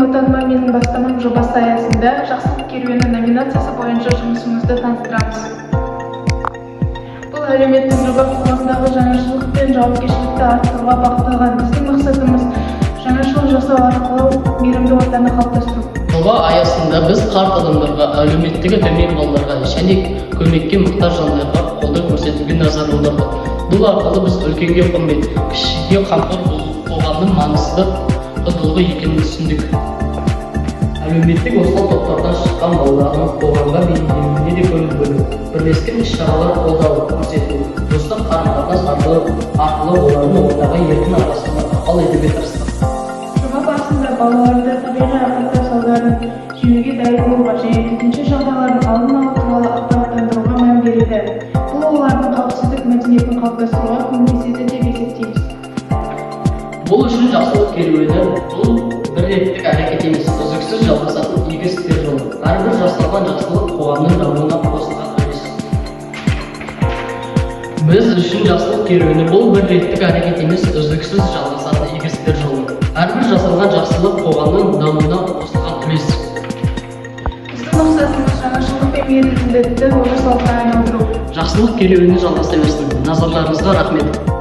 «Отаныма менің бастамам» жобасы аясында «Жақсылық керуені» номинациясы бойынша жұмысымызды таныстырамыз. Бұл әлеуметтік жоба қоғамдағы жаңашылдық пен жауапкершілікті арттыруға бағытталған. Біздің мақсатымыз – жаңашыл жасау арқылы мейірімді ортаны қалыптастыру. Жоба аясында біз қарт адамдарға, әлеуметтігі төмен балаларға және көмекке мұқтаж жандарға қолдау көрсетуге назар аудардық. Бұл арқылы біз үлкенге құрмет, кішіге қамқор болу қоғамның маңызды құндылығы екенін түсіндік. Әлеуметтік осал топтардан шыққан балалардың қоғамға бейімделуіне де көңіл бөлу, бірлескен іс-шаралар, қолдау көрсету, достық қарым-қатынас арқылы олардың ортаға еркін араласуына ықпал етуге тырыстық. Жоба барысында балаларды табиғи апаттар салдарын жеңуге дайын болуға және төтенше жағдайлардың алдын алу туралы ақпараттандыруға мән берілді. Бұл олардың қауіпсіздік мәдениетін қалыптастыруға көмектеседі деп есептейміз. Бұл үшін «Жақсылық керуені» – бұл бір реттік әрекет емес, үздіксіз жалғасатын игі істер жолы. Әрбір жасалған жақсылық – қоғамның дамуына қосылған үлес. Біз үшін «Жақсылық керуені» – бұл бір реттік әрекет емес, үздіксіз жалғасатын игі істер жолы. Әрбір жасалған жақсылық – қоғамның дамуына қосылған үлес. Біздің мақсатымыз – жаңашылдық пен мейірімділікті өмір салтына айналдыру. Жақсылық керуені жалғаса берсін! Назарларыңызға рахмет!